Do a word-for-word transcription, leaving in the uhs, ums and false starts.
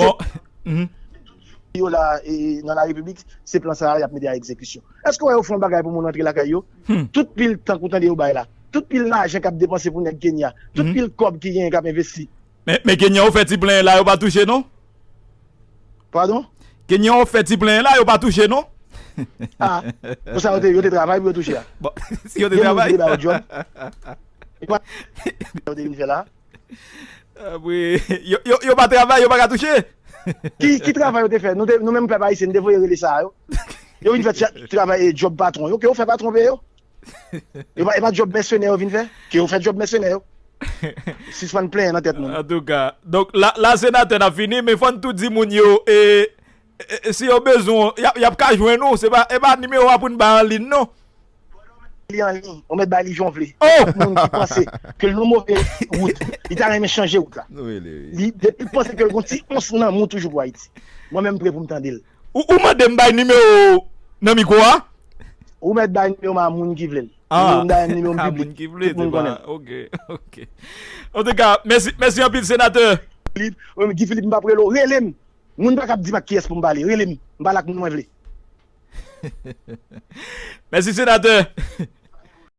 Bon, mhm. Yo la e, nan la repiblik, se plan sa a y ap mete a egzekisyon. Èske w wè yo fè yon bagay pou moun rantre lakay yo? Tout pil tan k ou tande yo bay la, tout pil lajan k ap depanse pou nèg Kenya, tout pil kòb ki genyen k ap envesti. Men, men Kenyan yo fè ti plenyen la, yo pa touche non. Padon? Kenyan yo fè ti plenyen la, yo pa touche non. Ah, pou sa yo te, yo te travay pou yo touche a. Bon, si yo te travay. Yo te ba yo djòb. Yo pa, yo te vin fè la. Apre, yo, yo, yo pa travay, yo pa ka touche. Ki, ki travay yo te fè? Nou, te, nou menm pèp ayisyen, nou te voye rele sa a yo. Yo vin fè tra- travay e djòb patwon yo, ke yo fè patwon peye yo. E pa, e pa djòb mèsenè yo vin fè? Ke yo fè djòb mèsenè yo. Sispann plenyen nan tèt moun. Antouka, donk la, la senatè n ap fini, men fò n tou di moun yo, e, e, e, si yo bezwen, y ap, y ap ka jwenn ou, se pa, e pa nimewo a pou n bay an liy non. Li an liy, ou mèt bay li jan w vle. Oh! Moun ki panse ke l nan move wout, li ta renmen chanje wout la. Nou rele wi. Li, depi l panse ke l gon ti ons nan moun toujou pou Ayiti. Mwen menm m pre pou m tande l. Ou, ou mande m bay nimewo nan mikwo a? Ou mèt bay nimewo m a moun ki vle l. Ah. Nimewo m bay nimewo m Ah, piblik. Moun ki vle, Tout moun se pa, konnen. Ok, ok. Antouka, mèsi, mèsi anpil, senatè. Philippe, mwen, Guy Philippe, m p ap rele w. Rele m. Moun pa kap di m ak kiyès pou m pale. Rele m. M pale ak moun mwen vle. Mèsi, senatè.